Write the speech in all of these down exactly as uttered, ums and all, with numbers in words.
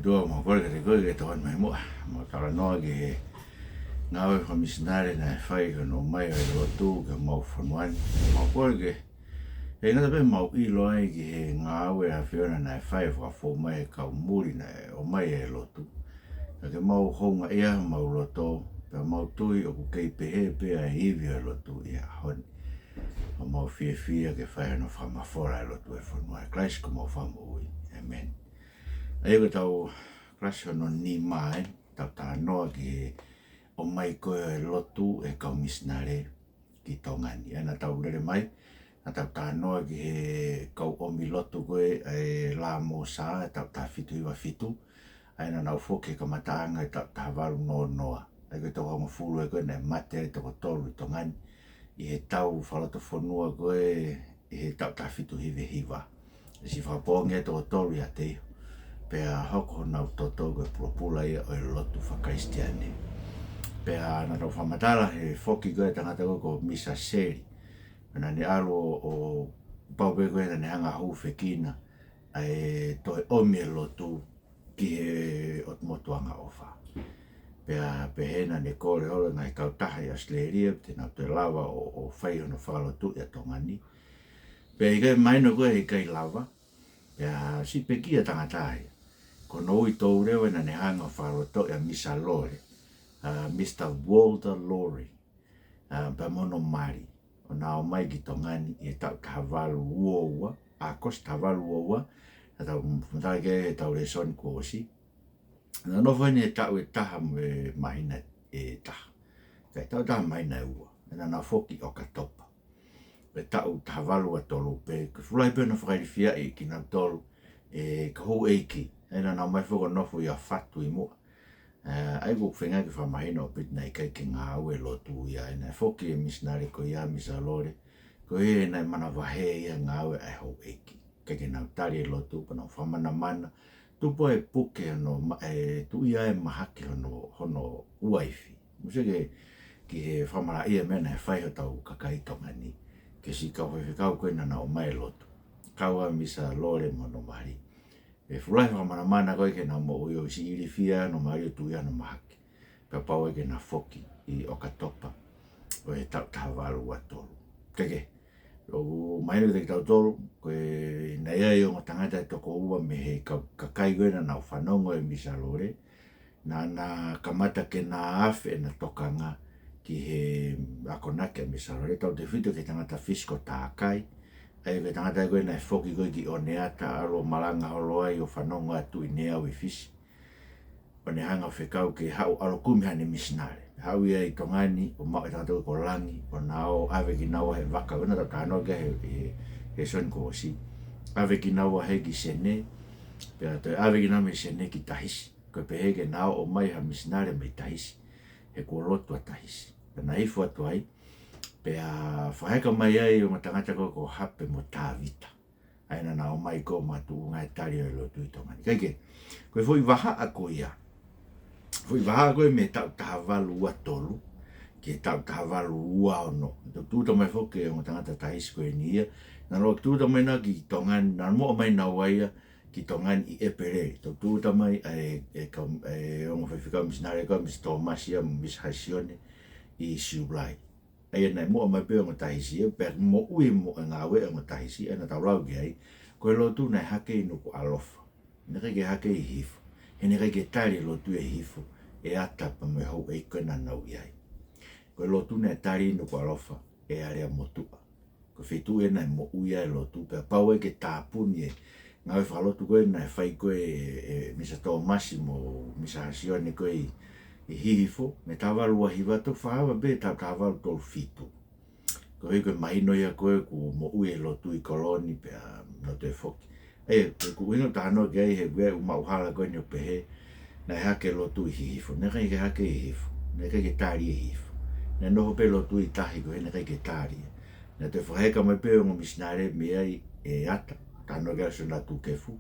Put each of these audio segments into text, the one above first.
ʻOtua, mau kole kiate koe ke tokoni mai muʻa. Mau talanoa ki he ngāue fakamisinale naʻe fai ʻi hono ʻomai ʻo e lotu ki homau fonua ni. Mau kole ke ʻe ngata pē mau ʻilo ai ki he ngāue ʻa e ʻAfiona naʻe fai ʻo fakafou mai e kau muli naʻe ʻomai e lotu. Ka ke mau houngaʻia homau loto, pea mau tui ʻoku kei pehē pē ʻa e ivi ʻo e lotu ʻi he ʻaho ni. ʻOku mau fiefia ke fai hono fakamafola e lotu ʻo e fonua, ʻia Kalaisi ko homau Fakamoʻui. ʻĒmeni. ʻA ia ko ʻetau kalasi hono nima eni, tau talanoa ki he ʻomai ko ē ʻo e lotu ʻe he kau misinale ki Tonga ni. ʻA ia naʻa tau lele mai, naʻa tau talanoa ki he kau ʻomi lotu ko ē ʻa e Lāmōsā ʻi he taʻu taha fitu hiva fitu. ʻA ia naʻa nau foki he kamataʻanga ʻi he taʻu taha valu noa noa. ʻA ia ko e taʻu hongofulu ē ko ē naʻe mate ai e toko tolu ʻi Tonga ni ʻi he tau fakalotofonua ko ē ʻi he taʻu taha fitu hiva hiva. ʻE siʻi fakapoongi e toko tolu ʻiate ia. Pea hoko honau toto ko e pulopula ia ʻo e lotu faka-Kalisitiane. Pea naʻa tau fakamatala he foki ko ē e tangata ko ē ko Misa Seli. Naʻa ne ʻalu ʻo, ʻo pau pē ko ē naʻa ne hanga ʻo hūfekina ʻa e toe ʻomi e lotu ki he ʻOtu Motu Angaʻofa. Pea pehē naʻa ne kole holo e ngaahi kautaha ʻi ʻAositelēlia, pe te nau toe lava ʻo, ʻo fai hono fakalotuʻi ʻa Tonga ni. Pea ʻikai mahino ko ē he ʻikai lava, pea siʻi pekia e tangata ia. Ko hono uitou leva naʻa ne hanga ʻo fakalotoʻi ʻa Misa Lole, ʻa Misa Walter Lowrie, ʻa, pea mo hono mali, ʻo na ō mai ki Tonga ni ʻi he taʻu taha valu ua ua, ʻAokosi taha valu ua ua, naʻa tau fakamatala ki ai he ʻetau lēsoni kuo ʻosi. Na nofo eni he taʻu ʻe taha mo e māhina ʻe taha. Kae taʻu ʻe taha mo e māhina ʻe ua. ʻA ia naʻa na foki ʻi ʻOkatopa ʻo e taʻu taha valu ua tolu pē, ko e fuʻu lahi pē hono fakailifiaʻi kinautolu ʻe he kau houʻeiki. ʻA ia naʻa na ō mai foki ʻo nofo ʻi ʻAfatu ʻi muʻa. ʻA ia ʻoku ou feinga ke fakamahino ʻaupito naʻe ʻikai ke ngāue lotu ia, ʻa ia naʻe foki e misinale ko ia, Misa Lole, koeʻuhi he naʻe manavahē ia he ngāue ʻa e houʻeiki. ʻIkai ke nau tali e lotu, pea nau fakamanamana, tupu ai e puke hono ma-, ʻe tuʻu ia e mahaki hono, hono uaifi. Mou sio ki he, ki he fakamalaʻia e meʻa naʻe fai ʻe hotau kakai Tonga ni ki he siʻi kau faifekau ko ē naʻa na ō mai e lotu. Kau ai Misa Lole mo hono mali. ʻE fuʻu lahi e fakamanamana ko ē ke na moʻui, ʻo siʻi ilifia hono mali ʻo tuʻu ia hono mahaki. Pea pau ai ke na foki ʻi ʻOkatopa ʻo e taʻu taha valu ua tolu. Kae kehe, ʻoku mahino kiate kitautolu, ko e naʻe ʻi ai e ongo tangata ʻe toko ua mei he kau kakai ko ē naʻa nau fanongo e Misa Lole, naʻa na kamata ke na afe ʻena tokanga ki he akonaki ʻa Misa Lole, tautefito ki he tangata Fisi ko Takai. ʻA ia ko e tangata ko ē naʻe foki ko ē ki ʻOneata, ʻalu ʻo malanga holo ai ʻo fanongo atu ʻi Neau ʻi Fisi. ʻO ne hanga ʻo fekau ke haʻu ʻo ʻalu ʻo kumi haʻane misinale. Haʻu ia ʻi Tonga ni ʻo maʻu e tangata ko ē ko Langi, ʻo na ō ʻo ʻave kinaua he vaka, ʻo na tau talanoa ki ai he, he, he lēsoni kuo ʻosi. ʻAve kinaua hē ki Senē, pea toe ʻave kinaua mei Senē ki Tahisi. Ko e pehē ke na ō ʻo ʻomai ha misinale mei Tahisi, he kuo lotu ʻa Tahisi. Pea na hifo atu ai, pea fakaheka mai ai e ongo tangata ko ē ko Hape mo Tavita. ʻA ia naʻa na ō mai ko ē ʻo makatuʻunga e tali ʻo e lotu ʻi Tonga ni. Kae kehe, ko e foʻi vahaʻa ko ia, foʻi vahaʻa ko ē mei he taʻu taha valu ua tolu ki he taʻu taha valu ua ono, naʻe tūʻuta mai foki e ongo tangata Tahisi ko eni ia, naʻa nau tūʻuta mai naua ki Tonga ni, naʻa nau moʻua mai naua ia ki Tonga ni ʻi ʻEpeleli. Tau tūʻuta mai ʻa e, e kau, e ongo faifekau misinale ko ē, Misa Tōmasi ia mo Misa Hasione ʻi Siulai. ʻA ia naʻe moʻua mai pē e ongo Tahisi ia, pea moʻui mo e ngāue e ongo Tahisi, ʻa ia naʻa tau lau ki ai, ko e lotu naʻe hake ʻi Nukuʻalofa. Naʻe ʻikai ke hake ʻi Hihifo. He naʻe ʻikai ke tali e lotu ʻi Hihifo ʻe Ata pea mo e houʻeiki ko ē naʻa nau ʻi ai. Ko e lotu naʻe tali ʻi Nukuʻalofa ʻe Aleamotuʻa. Ko e feituʻu ia naʻe moʻui ai e lotu, pea pau ai ke tāpuni e ngāue fakalotu ko ē naʻe fai ko ē ʻe, ʻe Misa Tōmasi mo Misa Hasione ko ē ʻi, ʻi Hihifo, mei he taha valu ua hiva toki fakaava pē taha, taha valu tolu fitu. Koeʻuhi ko e mahino ia ko ē kuo moʻui e lotu ʻi kolo ni pea nau toe foki. ʻA ia, ko ʻeku ʻuhinga ʻeku talanoa ki ai he ʻoku ʻi ai e ʻū maʻuhala ko eni ʻo pehē naʻe hake e lotu ʻi Hihifo. Naʻe ʻikai ke hake ʻi Hihifo. Naʻe ʻikai ke tali ʻe Hihifo. Naʻe nofo pē e lotu ʻi tahi ko ē, naʻe ʻikai ke tali ia. Naʻe toe fakaheka mai pē e ongo misinale mei ai ʻe Ata, talanoa ki ai ʻa Sione Lātūkefu.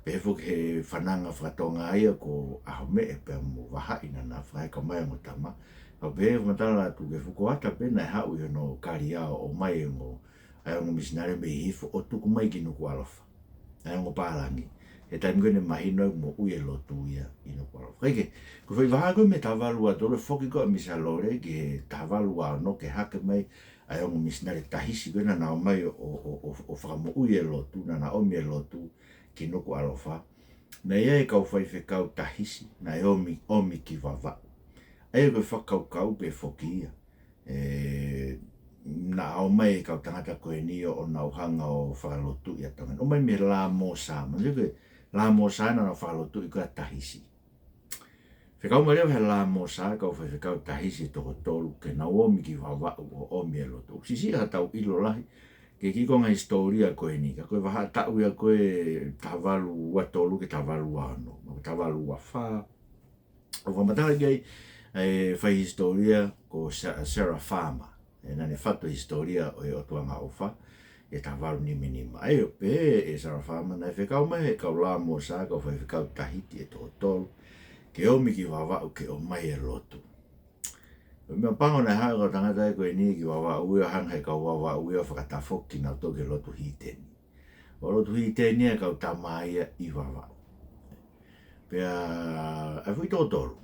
Pehē foki he fananga faka-Tonga ia ko ʻAhomeʻe pea mo Vahaʻi naʻa na fakaheka mai e ongo tama. Ka ʻoku pehē he fakamatala ʻa Lātūkefu ko Ata pē naʻe haʻu ʻi hono kaliao ʻo ʻomai e ongo, ʻa e ongo misinale mei Hihifo ʻo tuku mai ki Nukuʻalofa. ʻA e ongo pālangi. He taimi ko ē naʻe mahino ai moʻui e lotu ia ʻi Nukuʻalofa. Kae kehe, ko e foʻi vahaʻa ko ē mei he taha valu ua tolu, foki ko ē ʻa Misa Lole ki he taha valu ua ono ke hake mai ʻa e ongo misinale Tahisi ko ē naʻa nau ō mai ʻo, ʻo, ʻo, ʻo fakamoʻui e lotu, naʻa nau ʻomi e lotu ki Nukuʻalofa. Naʻe ʻi ai e kau faifekau Tahisi naʻe ōmi, ʻomi ki Vavaʻu. ʻA ia ko e fakakaukau pē foki ia, ē, naʻa ō mai e kau tangata ko eni ʻo, ʻo nau hanga ʻo fakalotuʻi ʻa Tonga ni. ʻOmai mei he Lā Mōsā, manatuʻi ko e Lā Mōsā naʻa nau fakalotuʻi ko ē ʻa Tahisi. Fekau mai leva he Lā Mōsā e kau faifekau Tahisi ʻe toko tolu ke nau ōmi ki Vavaʻu ʻo ʻomi e lotu. Siʻisiʻi haʻatau ʻilo lahi ki he kiʻi konga hisitōlia ko eni, ka ko e vahaʻa taʻu ia ko ē taha valu ua tolu ki he taha valu ua ono, mo e taha valu ua fā, ʻoku fakamatala ki ai e faihisitōlia ko Sa-, Sarah Farmer. Ē, naʻa ne fatu e hisitōlia ʻo e ʻOtuangaʻofa ʻi he taha valu nima nima. ʻA ia ʻoku pehē ʻe Sarah Farmer naʻe fekau mai he kau Lā Mōsā, kau faifekau Tahisi ʻe toko tolu, ke ōmi ki Vavaʻu ke ʻomai e lotu. Ko e meʻa pango naʻe haʻu e kau tangata ko eni ki Vavaʻu ia, hanga he kau Vavaʻu ia ʻo fakatafoki kinautolu ki he lotu hīteni. ʻO lotu hīteni e kau tama ia ʻi Vavaʻu. Pea ʻa e foʻi toko tolu,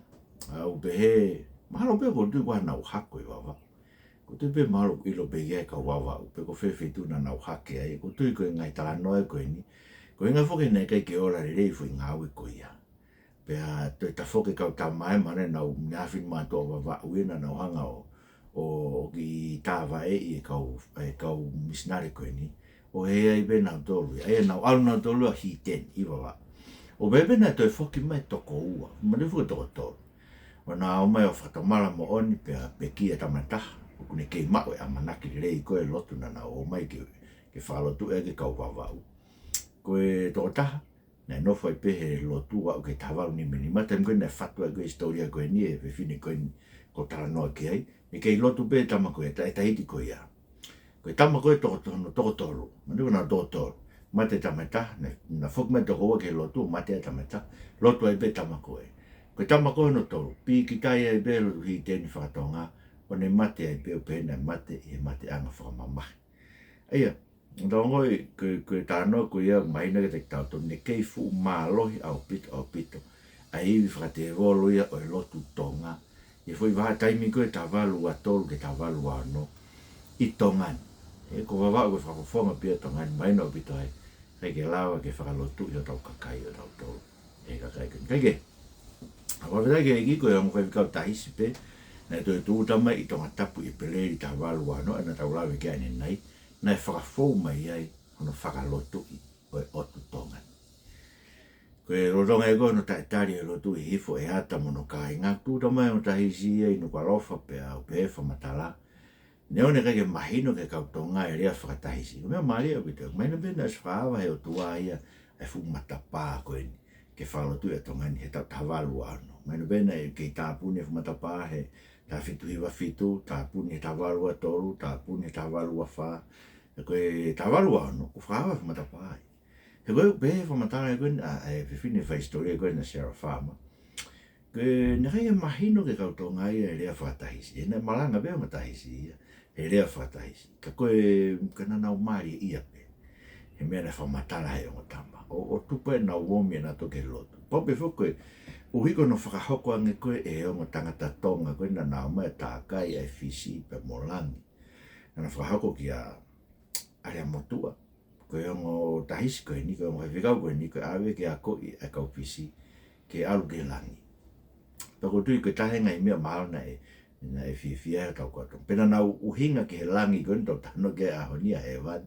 ʻoku pehē, mahalo pē ʻoku ou tui ko e hā naʻa nau hako ʻi Vavaʻu. ʻOku ou tui pē mahalo ʻoku ʻilo pē ia ʻe he kau Vavaʻu pe ko fē feituʻu naʻa nau hake ai. ʻOku ou tui ko e ngaahi talanoa ko eni, ko e ʻuhinga foki naʻe ʻikai ke ola lelei e foʻi ngāue ko ia. Pea toe tafoki e kau tama ia, mahalo naʻa nau, naʻe ʻafio mātuʻa ʻo Vavaʻu ia, naʻa nau hanga ʻo, ʻo, ʻo kiʻi tāvaʻeʻi e kau, e kau misinale ko eni, ʻo hē ai pē nautolu ia. ʻA ia naʻa nau ʻalu nautolu ia ʻo hīteni ʻi Vavaʻu. ʻO pehē pē naʻe toe foki mai e toko ua, mahalo foki e toko tolu, ʻo nau ō mai ʻo fakatomala moʻoni pea pekia e tama ʻe taha ʻoku ne kei maʻu e ʻamanaki lelei ko ē e lotu naʻa nau ō mai ke, ke fakalotuʻi ʻaki e kau Vavaʻu. Ko e toko taha naʻe nofo ai pē he lotu ʻo aʻu ki he taha valu nima nima, taimi ko ē naʻe fatu ai ko ē e hisitōlia ko eni, e fefine ko eni ʻoku ou talanoa ki ai. Naʻe kei lotu pē e tama ko ē, e ta-, e Tahiti ko ia. Ko e tama ko ē toko to-, hono toko tolu, mahalo ko hono toko tolu, mate e tama ʻe taha, naʻe, naʻe foki mai e toko ua ki he lotu, mate e tama ʻe taha, lotu ai pē e tama ko ē. Ko e tama ko ē hono tolu, pīkitai ai pē e lotu hīteni faka-Tonga, ʻo ne mate ai pē, ʻo pehē naʻe mate ʻi he mateʻanga fakamamahi. ʻA ia, ʻoku tau ongoʻi ko e, ko e talanoa ko ia ʻoku mahino kiate kitautolu, naʻe kei fuʻu mālohi ʻaupito, ʻaupito ʻa e ivi fakatēvolo ia ʻo e lotu Tonga ʻi he foʻi vahaʻa taimi ko ē taha valu ua tolu ki he taha valu ua ono ʻi Tonga ni. Ē, ko Vavaʻu ko e fakafofonga pē ia ʻo Tonga ni, mahino ʻaupito ai, ʻikai ke lava ke fakalotuʻi hotau kakai ʻo tautolu ʻe he kakai ko eni. Kae kehe, ʻoku ou fakafetaʻi ki he ʻEiki, ko e ongo faifekau Tahisi pē naʻe toe tūʻuta mai ʻi Tongatapu ʻi ʻEpeleli taha valu ua ono, ʻa ia naʻa tau lave ki ai ʻanenai, naʻe fakafou mai ai hono fakalotuʻi ʻo e ʻOtu Tonga ni. Ko e lolotonga ia ko ē hono taʻetali e lotu ʻi Hihifo ʻe Ata mo hono kāinga, tūʻuta mai ʻa Tahisi ia ʻi Nukuʻalofa pea ʻoku pehē e fakamatala, neongo naʻe ʻikai ke mahino ki he kau Tonga e lea faka-Tahisi. Ko e meʻa mālie ʻaupito, mahino pē naʻe ʻosi fakaava ʻe he ʻOtua ia e fuʻu matapā ko eni ke fakalotuʻi ʻa Tonga ni he taʻu taha valu ua ono. Mahino pē naʻe kei tāpuni e fuʻu matapā he taha fitu hiva fitu, tāpuni he taha valu ua tolu, tāpuni he taha valu ua fā. Ē, ko e taha valu ua ono, kuo fakaava e fuʻu matapā ia. He ko e ʻoku pehē e fakamatala ko eni ʻa e fefine faihisitōlia ko eni ʻa Sarah Farmer, ko e naʻe ʻikai ke mahino ki he kau Tonga ia e lea faka-Tahisi. He naʻe malanga pē ʻa Tahisi ia he lea faka-Tahisi. Ka ko e, ka naʻa nau mālieʻia pē he meʻa naʻe fakamatala ʻe he ongo tama, ʻo, ʻo tupu ai ʻenau ōmi ʻanautolu ki he lotu. Pau pē foki ko e ʻuhi ko hono fakahoko ange ko ē ʻe he ongo tangata Tonga ko ē naʻa nau ō mai ʻo tākai ʻa e Fisi pea mo Langi, naʻa na fakahoko kia ʻAleamotuʻa, ko e ongo Tahisi ko eni, ko e ongo faifekau ko eni, ko e ʻave ke akoʻi ʻa e kau Fisi ke ʻalu ki he langi. Pea ʻoku ou tui ko e taha e ngaahi meʻa mahalo naʻe, naʻe fiefia ai hotau kau Tonga. Pea naʻa nau ʻuhinga ki he langi ko eni ʻoku tau talanoa ki ai he ʻaho ni, ʻa hēvani.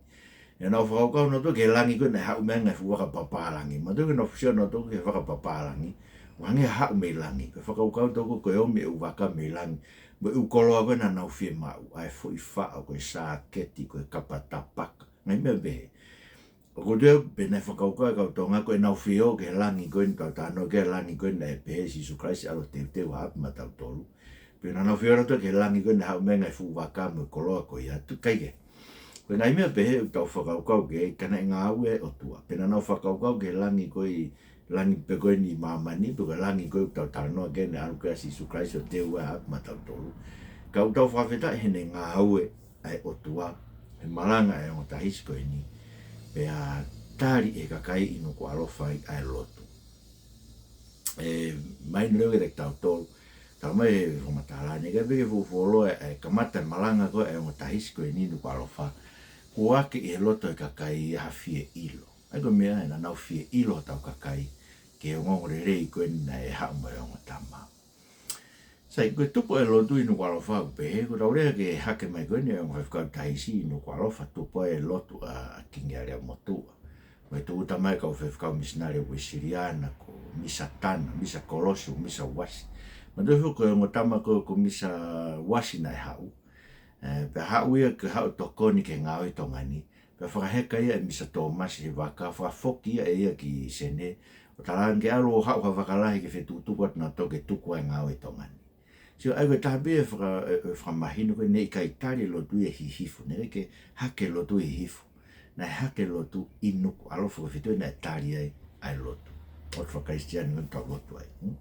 Naʻa nau fakakaukau nautolu ki he langi ko ē naʻe haʻu mei ai e ngaahi fuʻu vaka papālangi. Manatuʻi ko ʻenau sio nautolu ki he vaka papālangi, ʻoku hangē ha haʻu mei langi. Ko e fakakaukau ʻatautolu ko e ʻomi e ʻū vaka mei langi mo e ʻū koloa ko ē naʻa nau fiemaʻu, ʻa e foʻi faʻo, ko e sāketi, ko e kapa tapaka, ngaahi meʻa pehē. ʻOku ou tui au pē naʻe fakakaukau e kau Tonga ko ʻenau fie ō ki he langi ko eni ʻoku tau talanoa ki ai, langi ko eni naʻe pehē ʻe Sīsū Kalaisi ʻalu ʻo teuteu ʻo haʻapi maʻatautolu. Pea naʻa nau fie ō nautolu ki he langi ko ē naʻe haʻu mei ai e ngaahi fuʻu vaka mo e koloa ko ia. Tuku, ʻikai ke, ko e ngaahi meʻa pehē ʻoku tau fakakaukau ki ai, ka naʻe ngāue e ʻOtua. Pea naʻa nau fakakaukau ki he langi ko ē, langi pē ko eni ʻi māmani, pe ko e langi ko ē ʻoku tau talanoa ki ai naʻe ʻalu ki ai ʻa Sīsū Kalaisi ʻo teuteu ʻo haʻapi maʻatautolu. Ka ʻoku tau fakafetaʻi he naʻe ngāue ʻa e ʻOtua he malanga ʻa e ongo Tahisi ko eni. Pea tali ʻe he kakai ʻi Nukuʻalofa ai ʻa e lotu. ʻE, mahino leva kiate kitautolu, talamai ʻe he fakamatala ni, ʻikai pē ke fuʻu fuoloa e, e kamata e malanga ko ē ʻa e ongo Tahisi ko eni ʻi Nukuʻalofa, kuo ʻohake ʻi he loto ʻo e kakai ha fie ʻilo. ʻA ia ko e meʻa ia naʻa nau fie ʻilo hotau kakai ki he ongoongolelei ko eni naʻe haʻu mei he ongo tama. Sai, ko e tupu e lotu ʻi Nukuʻalofa ʻoku pehē, ko ʻetau lea ki he hake mai ko eni ʻa e ongo faifekau Tahisi ʻi Nukuʻalofa, tupu ai e lotu ʻa, ʻa Kingi ʻAleamotuʻa. Mo e tūʻuta mai e kau faifekau misinale Uēsiliana, ko Misa Tana, Misa Kolosi, Misa Uasi. Manatuʻi foki ko e ongo tama ko, ko Misa Uasi naʻe haʻu. ʻE, pea haʻu ia ke haʻu ʻo tokoni ki he ngāue ʻi Tonga ni. Pea fakaheka ia ʻe Misa Tōmasi he vaka, fakafoki ia ʻe ia ki Senē, ʻo talaange ke ʻalu ʻo haʻu ha vaka lahi ke fetukutuku atu naʻa tau toki tuku ai e ngāue ʻi Tonga ni. Sio, ʻa ia ko e taha pē e faka-, e, e fakamahino ko ē naʻe ʻikai tali e lotu ia ʻi Hihifo, naʻe ʻikai ke hake lotu ʻi Hihifo. Naʻe hake lotu ʻi Nukuʻalofa, ko e feituʻu naʻe tali ai ʻa e lotu. ʻOtu faka-Kalisitiane naʻa tau lotu ai. Hmm?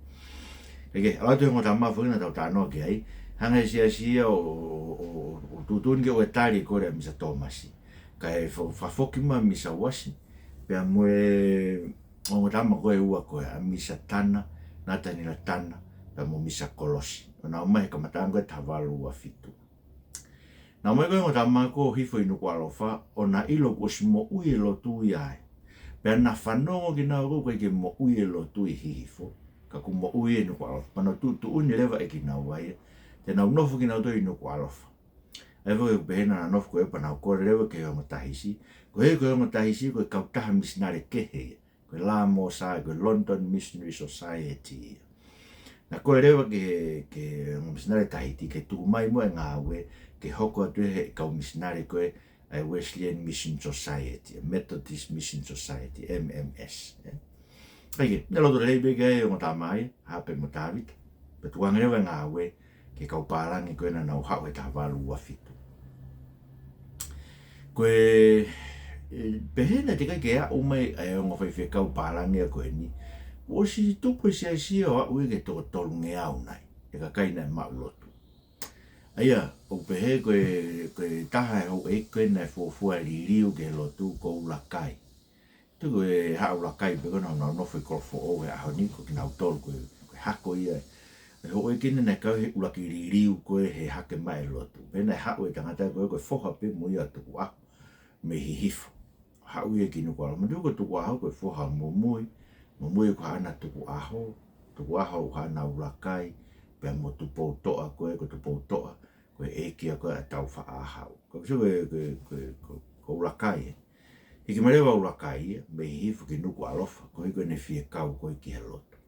Kae kehe, ʻalu atu e ongo tama foki naʻa tau talanoa ki ai, hanga ʻe he siasi ia ʻo, ʻo, ʻo, ʻo tuʻutuʻuni ke ʻoua ʻe tali e kole ʻa Misa Tōmasi. Kae fa-, fakafoki mai ʻa Misa Uasi, pea mo e ongo tama ko ē ʻe ua ko ē, ʻa Misa Tana, Nataniela Tana, pea mo Misa Kolosi. ʻO nau ō mai he kamataʻanga ko ē taha valu ua fitu. Naʻe ō mai ko ē e ongo tama ko ē ʻo Hihifo ʻi Nukuʻalofa, ʻo na ʻilo kuo ʻosi moʻui e lotu ia ai. Pea na fanongo kinaua ko ē ʻoku ʻikai ke moʻui e lotu ʻi Hihifo, ka kuo moʻui ʻi Nukuʻalofa. Pea nau tuʻutuʻuni leva ʻe kinaua ia te nau nofo kinautolu ʻi Nukuʻalofa. ʻA ia foki ʻoku pehē naʻa na nofo ko ē pea nau kole leva ki he ongo Tahisi. Koeʻuhi ko e ongo Tahisi ko e kautaha misinale kehe ia. Ko e L M S, ko e London Missionary Society ia. Na kole leva ki he, ki he ongo misinale Tahiti ke tuku mai muʻa e ngāue ke hoko atu ʻe he kau misinale ko ē ʻa e Wesleyan Mission Society, Methodist Mission Society, M M S, ē. Kae kehe, naʻe loto lelei pē ki ai e ongo tama ia, Hape mo Tavita. Pea tukuange leva e ngāue ki he kau pālangi ko ē naʻa nau haʻu he taha valu ua fitu. Ko e, ʻe, pehē naʻe teʻeki ai ke aʻu mai ʻa e ongo faifekau pālangi ia ko eni, kuo ʻosi tupu e siasi ia ʻo aʻu ia ki he toko tolungeau nai e kakai naʻe maʻu lotu. ʻA ia, ʻoku pehē ko e, ko e taha e houʻeiki ko ē naʻe fuofua liliu ki he lotu ko ʻUlakai. Tuku e haʻa ʻUlakai pē ko ē naʻa nau nofo ʻi Kolofoʻou he ʻaho ni, ko kinautolu ko e, ko e hako ia. E houʻeiki naʻe kau he ʻuluaki liliu ko ē he hake mai e lotu. Pea naʻe haʻu e tangata ko ē ko e foha pē mo ia ʻo Tukuʻaho mei Hihifo. Haʻu ia ki Nukuʻalofa. Manatuʻi ko Tukuʻaho ko e foha ʻo Mumui. Mumui ko haʻana Tukuʻaho. Tukuʻaho ko haʻana ʻUlakai. Pea mo Tupoutoʻa ko ē, ko Tupoutoʻa ko e ʻeiki ia ko ē ʻa Taufaʻāhau. Ko, ko, ko, ko, ko, ko ʻUlakai ē. Hiki mai leva ʻa ʻUlakai ia mei Hihifo ki Nukuʻalofa, koeʻuhi ko ʻene fie kau ko ē ki he lotu.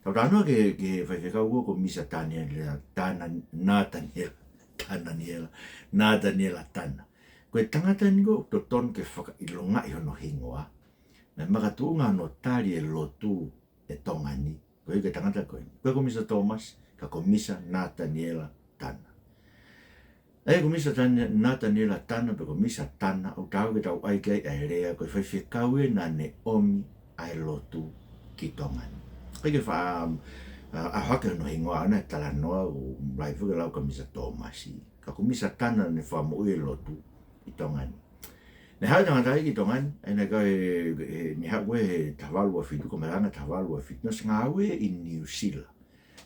Tau talanoa ki he, ki he faifekau ko ē ko Misa Taniela, Tana, Nataniela, Tananiela, Nataniela Tana. Ko e tangata ni ʻoku totonu ke fakaʻilongaʻi hono hingoa. Naʻe makatuʻunga hono tali e lotu ʻi Tonga ni, koeʻuhi ko e tangata ko eni. ʻIkai ko Misa Tōmasi, ka ko Misa Nataniela Tana. ʻA ia ko Misa Tana-, Nataniela Tana, pe ko Misa Tana, ʻoku taau ke tau ʻai ki ai ʻa e lea ko e faifekau ia naʻa ne ʻomi ʻa e lotu ki Tonga ni. ʻIkai ke fa-, ʻa, ʻa, ʻohake hono hingoa ʻo ne talanoa ʻo lahi foki e lau kia Misa Tōmasi. Ka ko Misa Tana naʻa ne fakamoʻui e lotu ʻi Tonga ni. Naʻe haʻu e tangata ia ki Tonga ni, ʻa ia naʻe kau he, he, naʻe haʻu ko ē he taha valu ua fitu, ko e malanga taha valu ua fitu, naʻe ʻosi ngāue ʻi Niu Sila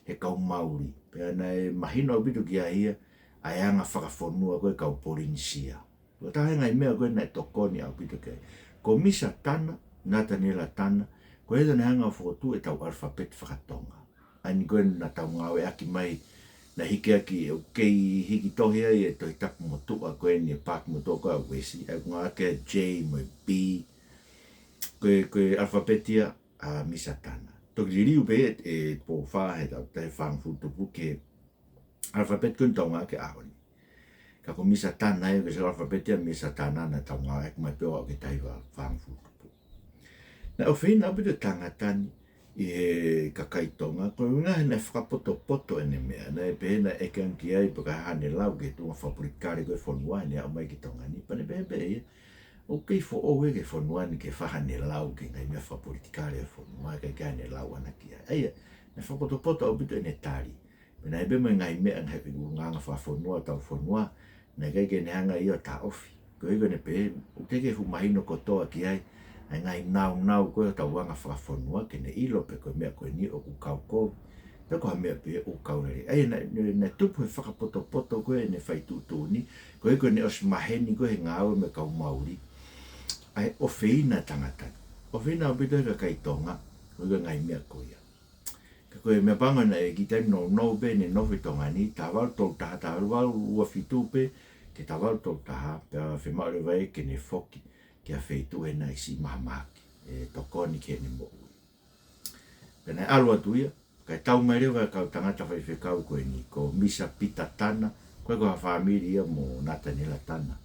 he kau Mauli. Pea naʻe mahino ʻaupito kia ia ʻa e anga fakafonua ko ē kau Polinisia. Ko e taha e ngaahi meʻa ko ē naʻe tokoni ʻaupito ki ai. Ko Misa Tana, Nataniela Tana, ko ia naʻe hanga ʻo fokotuʻu ʻetau ʻalafapeti faka-Tonga. ʻA eni ko ē naʻa tau ngāueʻaki mai, naʻe hiki ʻaki, ʻoku kei hiki tohi ai e Tohi Tapu motuʻa ko eni, e paaki motuʻa ko ē ʻa Uesi, ʻa ia ʻoku ngāueʻaki e J mo e B. Ko e, ko e ʻalafapeti ia ʻa Misa Tana. Toki liliu pē ʻe, ʻe Tupou Fā he taʻu taha fāngofulu tupu ki he ʻalafapeti ko eni ʻoku tau ngāueʻaki he ʻaho ni. Ka ko Misa Tana ia, ko e ʻalafapeti ʻa Misa Tana naʻa tau ngāueʻaki mai pē ʻo aʻu ki he taha fāngofulu tupu. Naʻe ʻofeina ʻaupito e tangata ni ʻi he kakai Tonga, ko e ʻuhinga he naʻe fakapotopoto ʻene meʻa, naʻe pehē naʻe ʻeke ange ki ai pe ko e hā haʻane lau ki he tuʻunga fakapolitikale ko ē e fonua, heʻene aʻu mai ki Tonga ni, pea ne pehē pē ia, ʻoku kei foʻou ia ki he fonua ni ke fai haʻane lau ki he ngaahi meʻa fakapolitikale ʻo e fonua, ʻikai ke ʻi ai haʻane lau ʻaʻana ki ai. ʻA ia, naʻe fakapotopoto ʻaupito ʻene tali. Pea naʻe ʻi ai pē mo e ngaahi meʻa, ngaahi ʻulungaanga fakafonua ʻo hotau fonua, naʻe ʻikai ke ne hanga ia ʻo taʻofi. Koeʻuhi ko ʻene pehē, ʻoku teʻeki ke fuʻu mahino kotoa ki ai, ʻa e ngaahi naunau ko ē ʻo hotau anga fakafonua ke ne ʻilo pe ko e meʻa ko eni ʻoku kau kovi, pe ko ha meʻa pē ʻoku kau lelei. ʻA ia naʻe, naʻe, naʻe tupu he fakapotopoto ko ē ʻene fai tuʻutuʻuni, ko ē ko ʻene ʻosi maheni ko ē he ngāue mo e kau Mauli, ʻa e ʻofeina tangata. ʻOfeina ʻaupito he kakai Tonga, ko e ngaahi meʻa ko ia. Ka ko e meʻapango naʻe kiʻi taimi nounou pē ʻene nofo ʻi Tonga ni, taha valu tolu taha, taha valu ua fitu pē ki he taha valu tolu taha, pea fiemaʻu leva ia ke ne foki ki ha feituʻu he naʻe siʻi mahamahaki, ʻe tokoni ki heʻene moʻui. Pea naʻe ʻalu atu ia, kae tau mai leva e kau tangata faifekau ko eni, ko Misa Pita Tana, ko e ko ha fāmili ia mo Nataniela Tana.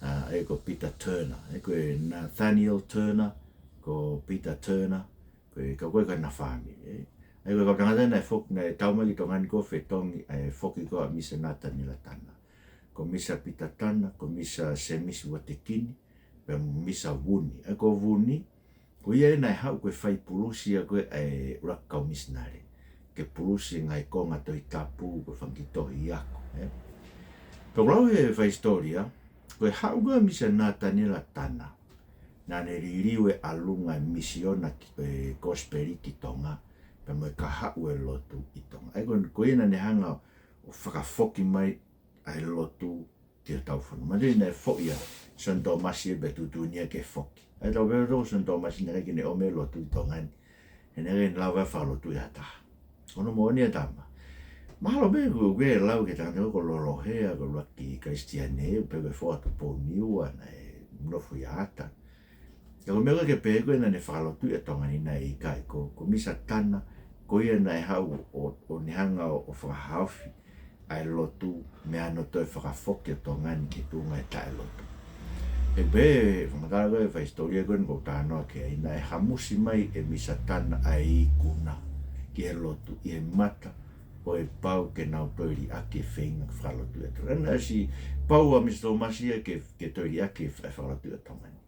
ʻA, ʻa ia ko Pita Turner, ʻa ia ko e Nathaniel Turner, ko Pita Turner, ko e kau ko ē ko ena fāmili, ē. ʻA ia ko e kau tangata naʻe foki, naʻe tau mai ki Tonga ni ko e fetongi, ʻa e foki ko ē ʻa Misa Nataniela Tana. Ko Misa Pita Tana, ko Misa Semisi Uatekini, pea mo Misa Vuni. ʻA ia ko Vuni, ko ia ē naʻe haʻu ko e fai pulusi ia ko ē ʻa e ʻuluaki kau misinale, ke pulusi e ngaahi konga Tohi Tapu, ko e fanga kiʻi tohi ako, ē. Pea ʻoku lau he fai hisitōlia, ko e haʻu ko ē ʻa Misa Nataniela Tana, naʻa ne liliu e ʻalunga e misiona ki, e kosipeli ki Tonga, pea mo e kahaʻu e lotu ʻi Tonga. ʻA ia ko, ko ia naʻa ne hanga ʻo fakafoki mai ʻa e lotu ki hotau fonua. Manatuʻi naʻe foʻi ʻa Sione Tōmasi ia pea tuʻutuʻuni ia ke foki. ʻA ia tau pehē ʻe toko Sione Tōmasi naʻe ʻikai ke ne ʻomai e lotu ʻi Tonga ni, he naʻe ʻikai ke ne lava ʻo fakalotui ha taha. Ko hono moʻoni ʻa e tama. Mahalo pē ʻoku, ʻoku ke lau ki he tangata ko Lolo Hea, ko e ʻuluaki Kalisitiane, pe ko e foʻi ʻa Tupou Niua naʻe nofo ʻi ʻAta. Ka ko e meʻa ko ē ke pehē ko ē naʻa ne fakalotuʻi ʻa Tonga ni, naʻe ʻikai. Ko, ko Misa Tana, ko ia naʻe haʻu ʻo, ʻo ne hanga ʻo, ʻo fakahaofi ʻa e lotu mei hono toe fakafoki ʻa Tonga ni ki he tuʻunga ʻo e taʻelotu. He pehē, fakamatala ko ē fai hisitōlia ko eni ʻoku ou talanoa ki ai, naʻe hamusi mai ʻe Misa Tana ʻa e ikuna ki he lotu ʻi he mata ʻo e pau ke nau toe liʻaki e feinga fakalotu ʻa Tonga. Naʻe ʻosi pau ʻa Misa Tōmasi ia ke, ke toe liʻaki e fakalotu ʻa Tonga ni.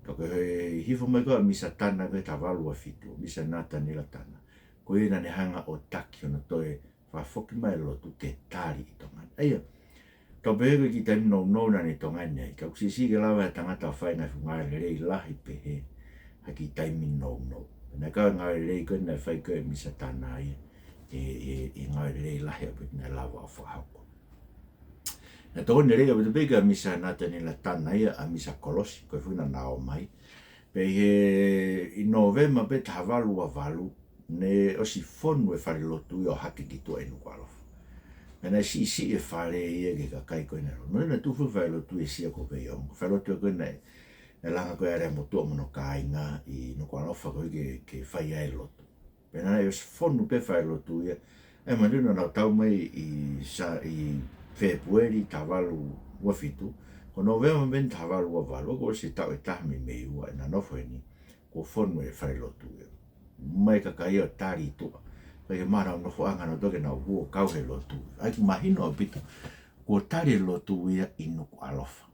Ka ko e hifo mai ko ē ʻa Misa Tana ko ē taha valu ua fitu, Misa Nataniela Tana, ko ia naʻa ne hanga ʻo taki hono toe fakafoki mai e lotu ke tali ʻi Tonga ni. ʻA ia, tau pehē ko e kiʻi taimi nounou naʻa ne ʻi Tonga ni ai, ka ʻoku siʻisiʻi ke lava ʻe he tangata ʻo fai e ngaahi fuʻu ngāue lelei lahi pehē ha kiʻi taimi nounou. Naʻe kau e ngāue lelei ko ē naʻe fai ko ē ʻe Misa Tana ia, ʻi he, ʻi he, ʻi he ngāue lelei lahi ʻaupito naʻe lava ʻo fakahoko. Naʻe tokoni lelei ʻaupito pē kia Misa Nataniela Tana ia ʻa Misa Kolosi, ko e foʻi naʻa na ō mai. Pea ʻi he, ʻi Nōvema pē taha valu ua valu, naʻe ʻosi fonu e falelotu ia ʻo hake ki tuʻa ʻi Nukuʻalofa. Pea naʻe siʻisiʻi e fale ia ki he kakai ko ē naʻe lotu. Naʻe tuʻu foki e falelotu ʻi Sia ko Veiongo. Falelotu ko ē naʻe, naʻe langa ko ē ʻa Leamotuʻa mo hono kāinga ʻi Nukuʻalofa ko ē ke, ke fai ai e lotu. Pea naʻe ʻosi fonu pē e falelotu ia. ʻA ia manatuʻi naʻa nau tau mai ʻi Sa-, ʻi Fēpueli taha valu ua fitu, ko Nōvema pē eni taha valu ua valu, kuo ʻosi taʻu ʻe taha mei Meiua ʻena nofo heni, kuo fonu e falelotu ia. Mai e kakai ia ʻo tali ʻi tuʻa. Kae ʻikai ke maʻu ha nofoʻanga naʻa nau toki nau hū ʻo kau he lotu. ʻA ia ʻoku mahino ʻaupito, kuo tali e lotu ia ʻi Nukuʻalofa.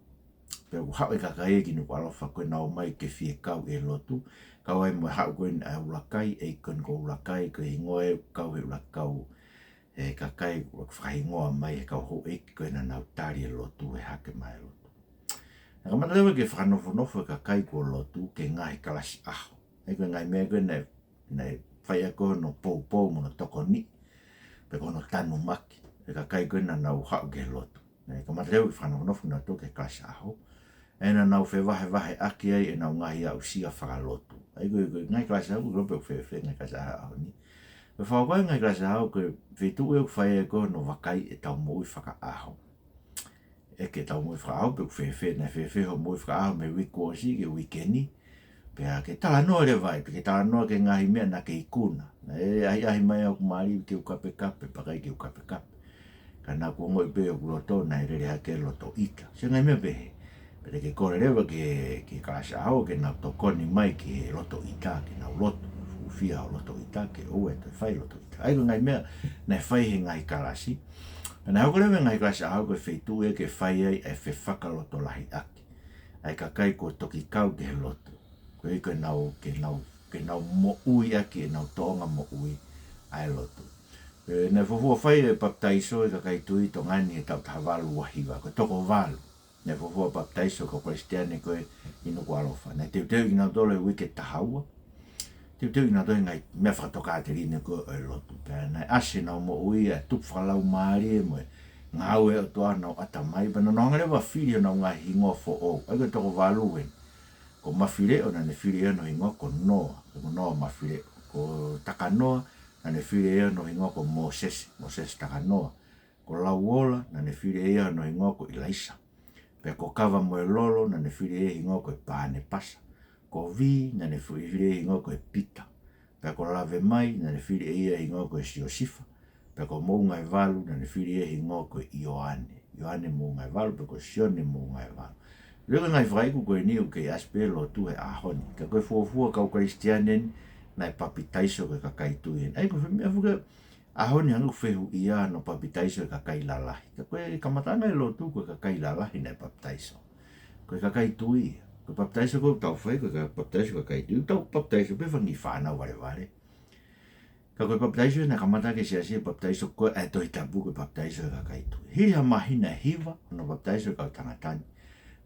Pea ʻoku haʻu e kakai ia ki Nukuʻalofa ko ē ʻenau ō mai ke fie kau he lotu. Kau ai mo e haʻu ko ē ʻa e ʻuluaki, ʻEiki ko eni ko ʻUluakai, ko e hingoa ē ʻoku kau he ʻuluaki kau, e kakai ʻoku fakahingoa mai he kau houʻeiki ko ē naʻa nau tali e lotu, e hake mai e lotu. Naʻe kamata leva ke fakanofonofo e kakai kuo lotu ki he ngaahi kalasi ʻaho. ʻA ia ko e ngaahi meʻa ko ē naʻe, naʻe fai ʻaki ko ē hono poupou mo hono tokoniʻi, pe ko hono tanumaki e kakai ko ē naʻa nau haʻu ki he lotu. Naʻe kamata leva ke fakanofonofo nautolu ki he kalasi ʻaho. ʻA ia naʻa nau fevahevaheʻaki ai ʻenau ngaahi aʻusia fakalotu. ʻA ia ko e, ko e ngaahi kalasi ʻaho, ʻoku ʻikai ke u ʻilo pe ʻoku fēfē e ngaahi kalasi ʻaho ʻaho ni. Pea fakaʻosi ko ē e ngaahi kalasi ʻaho, ko e feituʻu ē ʻoku fai ai ko ē hono vakai ʻetau moʻui fakaʻaho. ʻEke ʻetau moʻui fakaʻaho pe ʻoku fēfē, naʻe fēfē hoʻo moʻui fakaʻaho mei he uike kuo ʻosi ki he uike ni. Pea ke talanoa leva ai, pea ke talanoa ki he ngaahi meʻa naʻa ke ikuna. Naʻe ʻahiʻahi mai hoku mali ke u kapekape, pea ʻikai ke u kapekape. Ka naʻa ku ongoʻi pē ʻi hoku loto naʻe lele hake e loto ʻita. Siʻi ngaahi meʻa pehē. Pea te ke kole leva ki he, ki he kalasi ʻaho ke nau tokoni mai ki he loto ʻita, ke nau lotu, hūfia hoʻo loto ʻita, ke ʻoua ʻe toe fai loto ʻita. ʻA ia ko e ngaahi meʻa naʻe fai he ngaahi kalasi. Pea naʻe hoko leva e ngaahi kalasi ʻaho ko e feituʻu ia ke fai ai e fefakalotolahiʻaki ʻa e kakai kuo toki kau ki he lotu. Ko e ʻikai ke nau, ke nau, ke nau moʻui ʻaki ʻenau tōʻonga moʻui ʻa e lotu. Pea naʻe fuofua fai e papitaiso e kakai tui ʻi Tonga ni he taʻu taha valu ua hiva, ko e toko valu. Naʻe fuofua papitaiso e kau Kalisitiane ko ē ʻi Nukuʻalofa. Naʻe teuteuʻi kinautolu he uike taha ua. Teuteuʻi kinautolu he ngaahi meʻa fakatokāteline ko ē ʻo e lotu. Pea naʻe ʻasi ʻenau moʻui ʻa e tupu fakalaumālie mo e ngāue ʻa e ʻOtua ʻi honau ʻatamai. Pea naʻa nau hanga leva ʻo fili honau ngaahi hingoa foʻou. ʻA ia ko e toko valu eni. Ko Mafileʻo naʻa ne fili ʻe ia hono hingoa ko Noa. Ko Noa Mafileʻo. Ko Takanoa naʻa ne fili ʻe ia hono hingoa ko Mōsese. Mōsese Takanoa. Ko Lauola, naʻa ne fili ʻe ia hono hingoa ko ʻIlaisa. Pea ko Kavamoelolo, naʻa ne fili ʻe ia hingoa ko e Pānepasa. Ko Vī, naʻa ne fu-, fili ʻe ia hingoa ko e Pita. Pea ko Lavemai, naʻa ne fili ʻe ia hingoa ko e Siosifa. Pea ko Moʻungaevalu, naʻa ne fili ʻe ia hingoa ko e ʻIoane. ʻIoane Moʻungaevalu, pea ko Sione Moʻungaevalu. Leo ko e ngaahi fakaiku ko eni ʻoku kei ʻasi pē he lotu he ʻaho ni. Ka ko e fuofua kau Kalisitiane eni, naʻe papitaiso ko e kakai tui eni. ʻA ia ko e fē meʻa fuka ʻaho ni hangē ʻoku fehuʻia hono papitaiso e kakai lalahi. Ka ko e kamataʻanga e lotu ko e kakai lalahi naʻe papitaiso. Ko e kakai tui. Ko e papitaiso ko ē ʻoku tau fai, ko e ka-, papitaiso e kakai tui. Tau papitaiso pē fanga kiʻi fānau valevale. Ka ko e papitaiso naʻe kamata ʻaki ʻe he Siasi e papitaiso ko ē ʻa e Tohi Tapu ko e papitaiso e kakai tui. Hili ha māhina ʻe hiva hono papitaiso e kau tangata ni,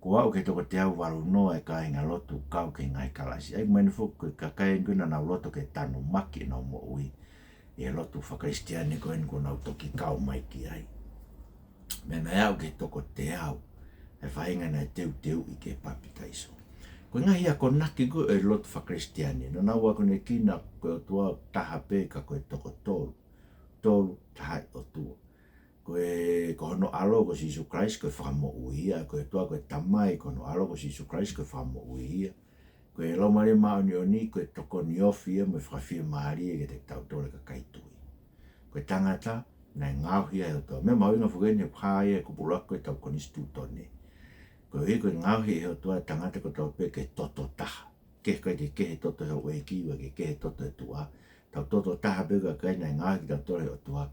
kuo aʻu ki he toko teau valu noa e kāingalotu kau ki he ngaahi kalasi. ʻA ia ʻoku mahino foki ko e kakai eni ko ē naʻa nau loto ke tanumaki ʻenau moʻui ʻi he lotu fakakalisitiane ko eni kuo nau toki kau mai ki ai. Meʻa naʻe aʻu ki he toko teau e faʻahinga naʻe teuteuʻi ke papitaiso. Ko e ngaahi akonaki ko ē ʻo e lotu fakakalisitiane, naʻa nau akonekina ko e ʻOtua taha pē ka ko e toko tolu. Tolu Tahaʻi ʻOtua. Ko e, ko hono ʻAlo ko Sīsū Kalaisi ko e Fakamoʻui ia, ko e ʻOtua ko e Tamai, ko hono ʻAlo ko Sīsū Kalaisi ko e Fakamoʻui ia. Ko e Laumālie Māʻoniʻoni ko e tokoni ofi ia mo e fakafiemālie kiate kitautolu e kakai tui. Ko e tangata naʻe ngaohi ia ʻe he ʻOtua. Meʻa mahuʻinga foki eni he ʻoku hā ia he kupu ʻuluaki ʻo ʻetau konisitūtone. Koeʻuhi ko e ngaohi ʻe he ʻOtua e tangata kotoa pē ke toto taha. Ke ʻikai ke kehe e toto ʻo e houʻeiki, ʻikai ke kehe e toto ʻo e tuʻa. Tau toto taha pē ko e kakai naʻe ngaohi kitautolu ʻe he ʻOtua.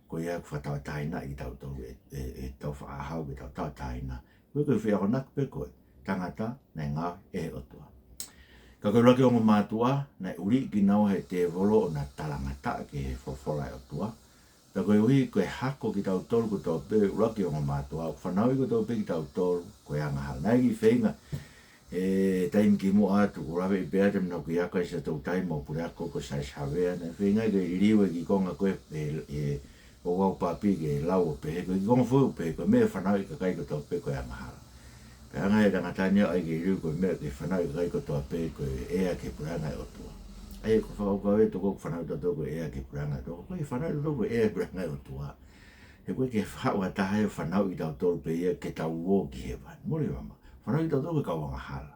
Ko ia ʻoku fakatauʻatāinaʻi kitautolu ʻe, ʻe, ʻe heʻetau faʻa hau ke tau tauʻatāina. Ko e, ko e fie akonaki pē ko e tangata naʻe ngaohi ʻe he ʻOtua. Ka ko e ʻuluaki ongo mātuʻa, naʻe ʻuliʻi kinaua ʻe he tēvolo ʻo na talangataʻa ki he folofola ʻa e ʻOtua. Pea koeʻuhi ko e hako kitautolu kotoa pē ʻuluaki ongo mātuʻa, ʻoku fanauʻi kotoa pē kitautolu ko e angahala. Naʻe kiʻi feinga he taimi kimuʻa atu, ʻoku ou laveʻi pē ʻa e taimi naʻa ku ʻi ʻAkasita Toutai mo e puleako ko Saisi Havea, naʻe feinga ke liliu e kiʻi konga ko ē, ʻe, ʻe, ʻo Ouau Papi ke lau ʻo pehē, ko e kiʻi konga foʻou pē, ko e meʻa ʻe fanauʻi e kakai kotoa pē ko e angahala. Pea hanga ʻe he tangata ni ʻo ʻai ke liliu ko e meʻa ke fanauʻi e kakai kotoa pē ko e ʻea ki he puleʻanga ʻo e ʻOtua. ʻA ia ko e fakakaukau ē toko ʻoku fanauʻi kitautolu ko e ʻea ki he puleʻanga ʻo e ʻOtua. Ko e fanauʻi kitautolu ko e ʻea ki he puleʻanga ʻo e ʻOtua. He ʻoku ʻikai ke haʻu ha taha ia ʻo fanauʻi kitautolu pē ia ke tau ō ki hēvani. Mole mama. Fanauʻi kitautolu ko e kau angahala.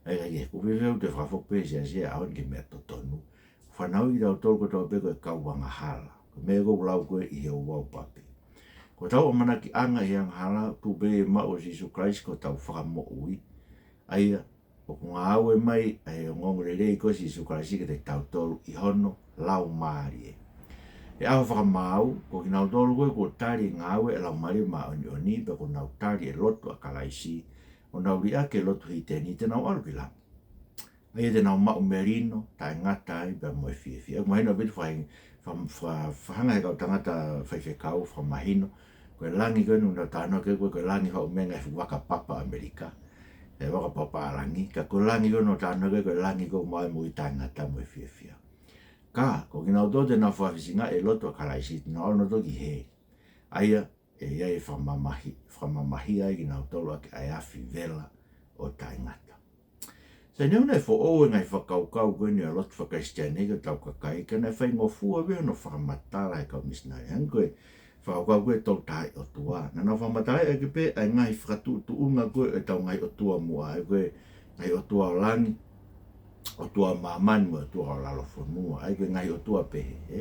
ʻA ia ʻoku ou fie fie ʻoatu e fakafoki pē ʻe he Siasi he ʻaho ni ki he meʻa totonu. Fanauʻi kitautolu kotoa pē ko e kau angahala. Ko e meʻa ʻoku ou lau ko ē ʻi he Ouau Papi. Ko hotau ʻamanakiʻanga ʻi he angahala, tuʻu pē ʻi he maʻu ʻo Sīsū Kalaisi ko hotau Fakamoʻui. ʻA ia, ʻoku ngāue mai ʻa e ongoongolelei ko ē ʻo Sīsū Kalaisi kiate kitautolu ʻi hono Laumālie. He ʻaho fakamaau, ko kinautolu ko ē kuo tali e ngāue ʻa e Laumālie Māʻoniʻoni, pea kuo nau tali e lotu ʻa Kalaisi, ʻo nau liʻaki e lotu hiteni, te nau ʻalu ki langi. ʻA ia te nau maʻu melino taʻengata ai pea mo e fiefia. ʻOku mahino ʻaupito e faʻahinga, fa-, fa-, fakahanga ʻe he kau tangata faifekau fakamahino, ko e langi ko ē ʻoku nau talanoa ki ai ko e, ko e langi ʻo e meʻa ngaahi fuʻu vaka papa ʻAmelika. E vaka papa ʻa langi, ka ko e langi ko ē ʻoku nau talanoa ki ai ko e langi ko ē ʻoku maʻu ai e moʻui taʻengata mo e fiefia. Ka, ko kinautolu te nau fakafisingaʻi e lotu ʻa Kalaisi, te nau ʻalu kinautolu ki heli. ʻA ia, ʻe ʻi ai e fakamamahi, fakamamahi ai kinautolu ʻaki ʻa e afi vela ʻo taʻengata. Sai, neongo naʻe foʻou e ngaahi fakakaukau ko eni ʻo e lotu fakakalisitiane ki hotau kakai, ka naʻe faingofua pē hono fakamatala ʻe he kau misinale. Hangē ko e fakakaukau ko ē ʻo e Tolu Tahaʻi ʻOtua. Naʻa nau fakamatalaʻi ʻaki pē ʻa e ngaahi fakatuʻutuʻunga ko ē ʻo ʻetau ngaahi ʻotua muʻa, ʻa ia ko e ngaahi ʻotua ʻo langi, ʻotua ʻo māmani mo e ʻotua ʻo lalofonua, ʻa ia ko e ngaahi ʻotua pehē, ē?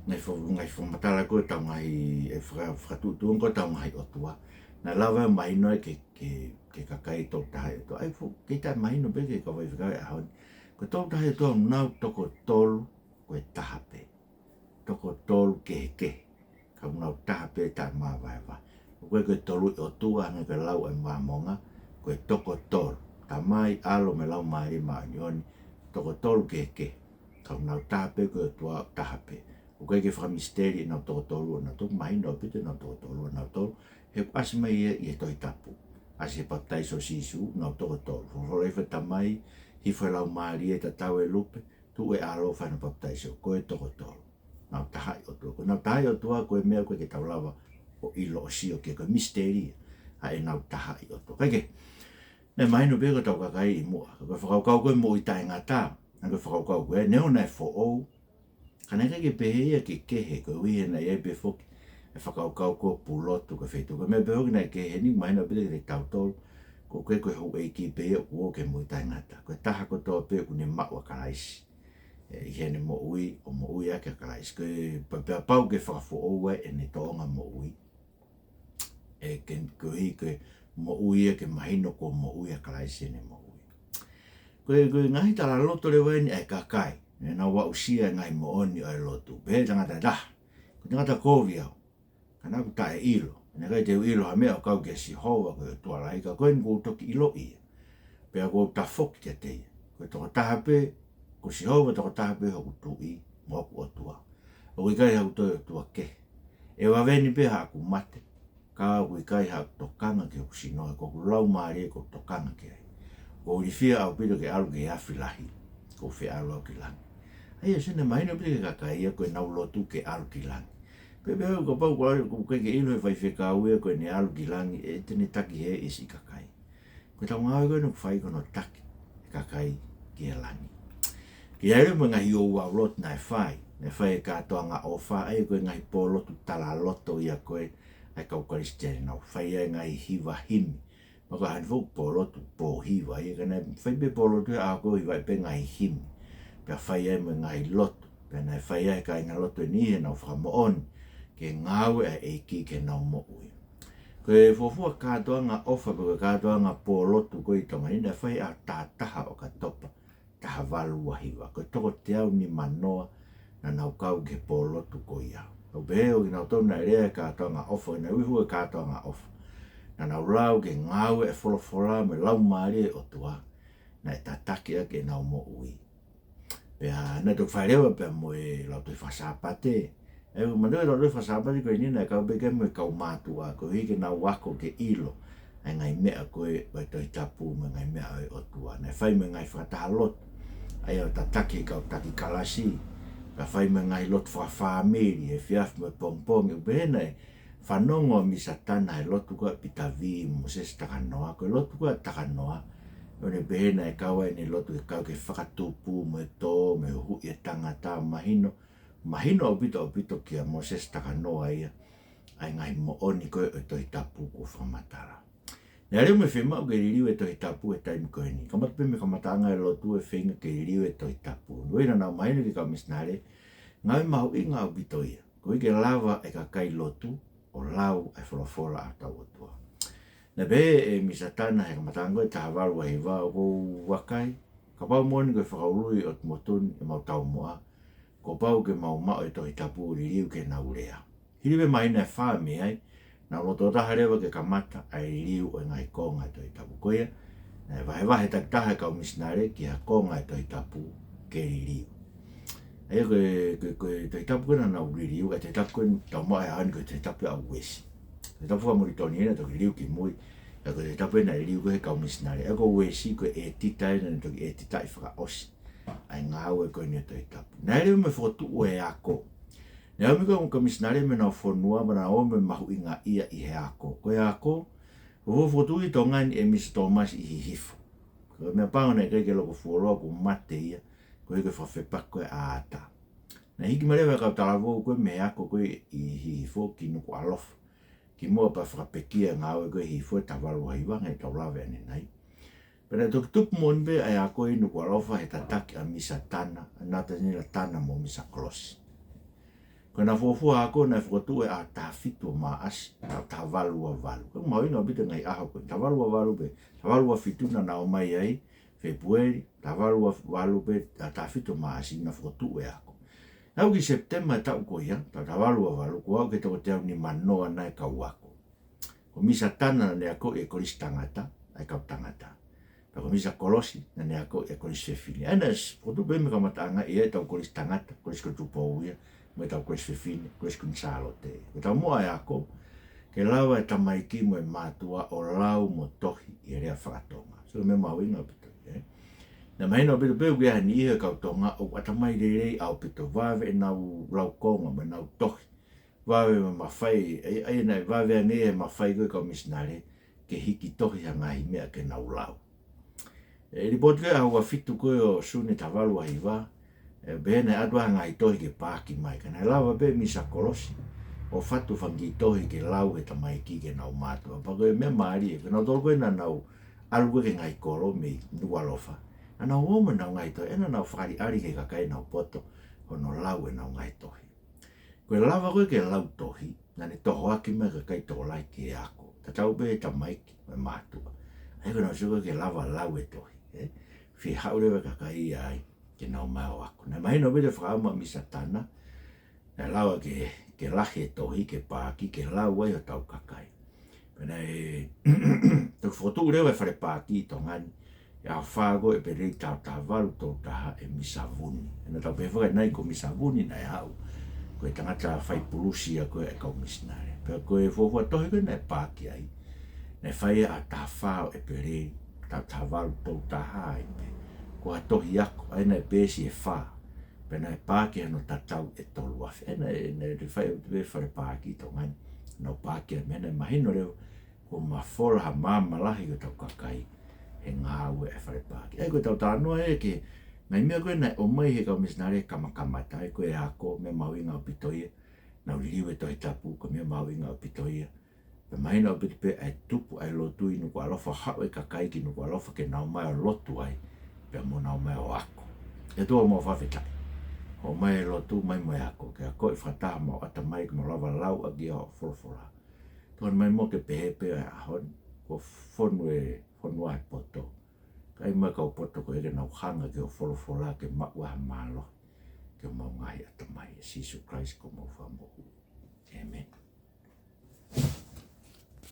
Ngaahi fa-, ngaahi fakamatala ko ē ʻo ʻetau ngaahi, e faka-, fakatuʻutuʻunga ko ē ʻo ʻetau ngaahi ʻotua. Naʻe lava ʻo mahino ai ki he, ki he, ki he kakai Tolu Tahaʻi ʻOtua. ʻA ia fo-, kei taʻemahino pē ki he kau faifekau he ʻaho ni. Ko e Tolu Tahaʻi ʻOtua ʻoku nau toko tolu ko e taha pē. Toko tolu kehekehe. Ka ʻoku nau taha pē taʻemavahevahe. ʻOku ʻikai ko e tolu ʻi ʻOtua hangē ko e lau ʻa e Māmonga, ko e toko tolu. Tamai, ʻAlo mo e Laumālie Māʻoniʻoni, toko tolu kehekehe. Ka ʻoku nau taha pē ko e ʻOtua ʻoku taha pē. ʻOku ʻikai ke fakamisiteli ʻenau toko tolu ʻonautolu, mahino ʻaupito ʻenau toko tolu ʻonautolu. He ʻoku ʻasi mai ia ʻi he Tohi Tapu. ʻAsi he papitaiso ʻo Sīsū, nau toko tolu. Folofola hifo e Tamai, hifo e Laumālie, tatau e lupe, tuʻu e ʻAlo, fai hono papitaiso, ko e toko tolu. Nau tahaʻi ʻOtua. Ko ʻenau tahaʻi ʻOtua, ko e meʻa ʻoku ʻikai ke tau lava ʻo ʻilo ʻo sio ki ai, ko e misiteli ia ʻa ʻenau tahaʻi ʻOtua. Kae kehe, naʻe mahino pē ko hotau kakai ʻi muʻa. Ko e fakakaukau ko e moʻui taʻengata, ʻa e fakakaukau ko ē, neongo naʻe foʻou, ka naʻe ʻikai ke pehē ia ke kehe, koeʻuhi he naʻe ʻi ai pē foki e fakakaukau ko e pulotu ko e feituʻu. Ko e meʻa pē foki naʻe kehe heni, mahino pē kiate kitautolu, ko e ko e houʻeiki pē ia ʻoku ō ki he moʻui taʻengata. Ko e taha kotoa pē ʻoku ne maʻu ʻa Kalaisi. ʻE, ʻi heʻene moʻui, ʻo moʻui ʻaki ʻa Kalaisi. Ko e pa-, pea pau ke fakafoʻou ai ʻene tōʻonga moʻui. ʻE, ke, koeʻuhi ke moʻui ia ke mahino kuo moʻui ʻa Kalaisi ʻene moʻui. Ko e, ko e ngaahi talaloto leva eni ʻa e kakai, ʻenau aʻusia e ngaahi moʻoni ʻo e lotu. Pehē ʻe he tangata ʻe taha, ko e tangata kovi au, ka naʻa ku taʻeʻilo. Naʻe ʻikai te u ʻilo ha meʻa ʻo kau kia Sihova ko e ʻOtua lahi, ka ko eni kuo u toki ʻiloʻi ia. Pea kuo u tafoki kiate ia. Ko e tokotaha pē, ko Sihova tokotaha pē hoku Tuʻi, mo hoku ʻOtua. ʻOku ʻikai haku toe ʻotua kehe. ʻE vave ni pē haʻaku mate, ka ʻoku ʻikai haʻaku tokanga ki hoku sino, he ko hoku laumālie ʻoku ou tokanga ki ai. ʻOku ou ilifia ʻaupito ke ʻalu ki he afi lahi, ʻoku ou fie ʻalu au ki langi. ʻA ia, ʻosi naʻe mahino pē ki he kakai ia ko ʻenau lotu ke ʻalu ki langi. Pea pehē kapau ko e ʻalu, ʻoku ʻikai ke ʻilo ʻe he faifekau ia ko ʻene ʻalu ki langi, ʻe te ne taki hē ʻe siʻi kakai. Ko ʻetau ngāue ko eni ʻoku fai ko hono taki e kakai ki he langi. Ke ʻi ai leva mo e ngaahi ouau lotu naʻe fai, naʻe fai e kātoanga ʻofa, ʻa ia ko e ngaahi pōlotu talaloto ia ko ē ʻa e kau Kalisitiane, nau fai ai e ngaahi hiva himi. Pea ko e hā ni foki pōlotu, pō hiva ia, ka naʻe fai pē pōlotu he ʻaho ko ē ʻo hivaʻi pē ngaahi himi. Pea fai ai mo e ngaahi lotu, pea naʻe fai ai e kāingalotu ʻe niʻihi ʻenau fakamoʻoni ki he ngāue ʻa e ʻEiki ki heʻenau moʻui. Ko e fuofua kātoanga ʻofa pe ko e kātoanga pōlotu ko ē ʻi Tonga ni naʻe fai he ʻaho taha taha ʻOkatopa, taha valu ua hiva. Ko e toko teau nima noa naʻa nau kau ki he pōlotu ko ia. ʻOku pehē ʻo kinautolu naʻe lea he kātoanga ʻofa, naʻe ui foki e kātoanga ʻofa. Naʻa nau lau ki he ngāue ʻa e folofola mo e Laumālie ʻo e ʻOtua, naʻe tataki ʻaki ʻenau moʻui. Pea naʻe toki fai leva pea mo e Lautohi Faka-Sāpate. ʻE, ʻoku manatu e Lautohi Faka-Sāpate ko eni naʻe kau pē ki ai mo e kau mātuʻa, koeʻuhi ke nau ako ke ʻilo ʻa e ngaahi meʻa ko ē ʻo e Tohi Tapu mo e ngaahi meʻa ʻo e ʻOtua. Naʻe fai mo e ngaahi fakataha lotu, ʻa ia ʻo tataki e kau taki kalasi. Pea fai mo e ngaahi lotu fakafāmili, efiafi mo e pongipongi. ʻOku pehē naʻe fanongo ʻa Misa Tana he lotu ko ē ʻa Pita Vī mo Mōsese Takanoa, ko e lotu ko ē ʻa Takanoa, ʻo ne pehē naʻe kau ai ʻene lotu ke kau ki he fakatupu mo e tō mo e huhuʻi e tangata. Mahino, mahino ʻaupito, ʻaupito kia Mōsese Takanoa ia ʻa e ngaahi moʻoni ko ē ʻo e Tohi Tapu kuo fakamatala. Naʻe leva mo e fiemaʻu ke liliu e Tohi Tapu he taimi ko eni. Kamata pē mei he kamataʻanga e lotu e feinga ke liliu e Tohi Tapu. Ko ia naʻa nau mahino ki he kau misinale, ngāue mahuʻinga ʻaupito ia, koeʻuhi ke lava e kakai lotu ʻo lau e folofola ʻa hotau ʻOtua. Naʻe pehē ʻe Misa Tana he kamataʻanga ko ē taha valu ua hiva, ʻoku ou vakai, kapau moʻoni ko e fakaului ʻo e motu ni ʻemau taumuʻa, kuo pau ke mau maʻu e Tohi Tapu ʻo liliu ke nau lea. Hili pē māhina ʻe fā mei ai, naʻa nau loto taha leva ke kamata ʻa e liliu ʻo e ngaahi konga e Tohi Tapu. Ko ia, naʻe vahevahe takitaha e kau misinale ki ha konga e Tohi Tapu ke liliu. ʻA ia ko e, ko e, ko e Tohi Tapu ko ē naʻa nau liliu, ʻa e Tohi Tapu ko ē naʻa tau maʻu he ʻaho ni ko e Tohi Tapu ʻa Uesi. Tohi Tapu Fakamoulitoni naʻe toki liliu kimui, ʻa ia ko e Tohi Tapu naʻe liliu ko ē he kau misinale. ʻA ia ko Uesi ko e ʻētita ia naʻa ne toki ʻētitaʻi fakaʻosi ʻa e ngāue ko eni ʻo e Tohi Tapu. Naʻe lava mo e fokotuʻu e ako. Naʻe ʻomi ko e kau misinale mei honau fonua, pea nau ō mo e mahuʻingaʻia ʻi he ako. Ko e ako, ko e fokotuʻu ʻi Tonga ni ʻe Misa Tōmasi ʻi Hihifo. Ko e meʻapango naʻe ʻikai ke loko fuoloa kuo mate ia, koeʻuhi ko e fakafepaki ko ē ʻa ʻAta. Naʻe hiki mai leva e kau talavou ko ē mei he ako ko ē ʻi Hihifo ki Nukuʻalofa, kimuʻa pea fakapekia e ngāue ko ē ʻi Hihifo he taha valu ua hiva, hangē ko ʻetau lave ʻanenai. Pea naʻe toki tupu moʻoni pē ʻa e ako ʻi Nukuʻalofa he tataki ʻa Misa Tana, Natanila Tana mo Misa Kolosi. Ko ʻenau fuofua ako naʻe fokotuʻu he ʻaho taha fitu ʻo Maʻasi, ʻaho taha valu ua valu. Ko e mahuʻinga ʻaupito e ngaahi ʻaho ko ē, taha valu ua valu pē, taha valu ua fitu naʻa nau ō mai ai, Fēpueli, taha valu ua valu pē, ʻaho taha fitu ʻo Maʻasi naʻe fokotuʻu e ako. Naʻe aʻu ki Sepitema e taʻu ko ia, taha valu ua valu, kuo aʻu ki he toko teau nima noa nai e kau ako. Ko Misa Tana naʻa ne akoʻi e kolisi tangata, ʻa e kau tangata. Pea ko Misa Kolosi naʻa ne akoʻi e kolisi fefine. ʻA ia naʻe fokotuʻu pē mei he kamataʻanga ia ʻetau kolisi tangata, Kolisi ko Tupou ia, mo ʻetau kolisi fefine, Kolisi Kuini Sālote. Ko e taumuʻa e ako, ke lava e tamaiki mo e mātuʻa ʻo lau mo tohi ʻi he lea faka-Tonga. So, meʻa mahuʻinga ʻaupito, ē? Naʻe mahino ʻaupito pē ʻoku ʻi ai ha niʻihi ʻo e kau Tonga ʻoku ʻatamai lelei ʻaupito, vave ʻenau laukonga mo ʻenau tohi. Vave mo e mafai, ʻa ia, ʻa ia naʻe vave ange e mafai ko ē ʻa e kau misinale ke hiki tohi ha ngaahi meʻa ke nau lau. ʻI he lipooti ko ē ʻaho ua fitu ko ē ʻo Sune taha valu ua hiva, ʻe pehē naʻe ʻatu ha ngaahi tohi ke paaki mai, ka naʻe lava pē ʻe Misa Kolosi ʻo fatu fanga kiʻi tohi ke lau ʻe he tamaiki ki heʻenau mātuʻa. Pea ko e meʻa mālie, ko kinautolu ko ē naʻa nau ʻalu ko ē ki he ngaahi kolo mei Nukuʻalofa, naʻa nau ō mo ʻenau ngaahi tohi, ʻe naʻa nau fakaʻaliʻali ki he kakai ʻenau poto hono lau ʻenau ngaahi tohi. Ko e lava ko ē ke lau tohi, naʻa ne tohoaki mai e kakai tokolahi ki he ako. Tatau pē he tamaiki mo e mātuʻa. ʻA ia ko ʻenau sio ko ē ke lava lau e tohi, ē? Fie haʻu leva e kakai ia ai ke nau ō mai ʻo ako. Naʻe mahino pē e fakaʻamu ʻa Misa Tana, naʻe lava ke, ke lahi e tohi, ke paaki, ke lau ai hotau kakai. Pea naʻe toki fokotuʻu leva e fale paaki ʻi Tonga ni, ʻi he ʻaho fā ko ē ʻo ʻEpeleli taha taha valu tolu taha ʻe Misa Vuni. ʻE naʻa tau pehē foki ʻanenai ko Misa Vuni naʻe haʻu, ko e tangata fai pulusi ia ko ē ʻa e kau misinale. Pea ko e fuofua tohi ko ē naʻe paaki ai, naʻe fai ia ʻaho taha fā ʻo ʻEpeleli taha taha valu tolu taha ai pē. Ko ha tohi ako, ʻa ia naʻe peesi ʻe fā. Pea naʻe paaki hono tatau ʻe tolu afe. ʻE naʻe, naʻe fai ʻaupito e fale paaki ʻi Tonga ni, nau paaki ai e meʻa, naʻe mahino leva kuo mafola ha maama lahi ʻo hotau kakai he ngāue ʻa e fale paaki. ʻA ia ko ʻetau talanoa ē ki he ngaahi meʻa ko ē naʻe ʻomai ʻe he kau misinale kamakamata, ʻa ia ko e ako, meʻa mahuʻinga ʻaupito ia, nau liliu e Tohi Tapu, ko e meʻa mahuʻinga ʻaupito ia. Pea mahino ʻaupito pē ʻa e tupu ʻa e lotu ʻi Nukuʻalofa, haʻu e kakai ki Nukuʻalofa ke nau ō mai ʻo lotu ai, pea mo nau ō mai ʻo ako. ʻE tuʻu mo fakafetaʻi. ʻOmai e lotu mai mo e ako, ke akoʻi fakataha homau ʻatamai ke mau lava lau ʻaki ʻa e folofola. Tokoni mai muʻa ke pehē pē ʻa e ʻaho ni, kuo fonu e fonua he poto. Kae ʻumaʻā e kau poto ko ē ke nau hanga ki hoʻo folofola ke maʻu ha mālohi ki homau ngaahi ʻatamai, ʻe Sīsū Kalaisi ko homau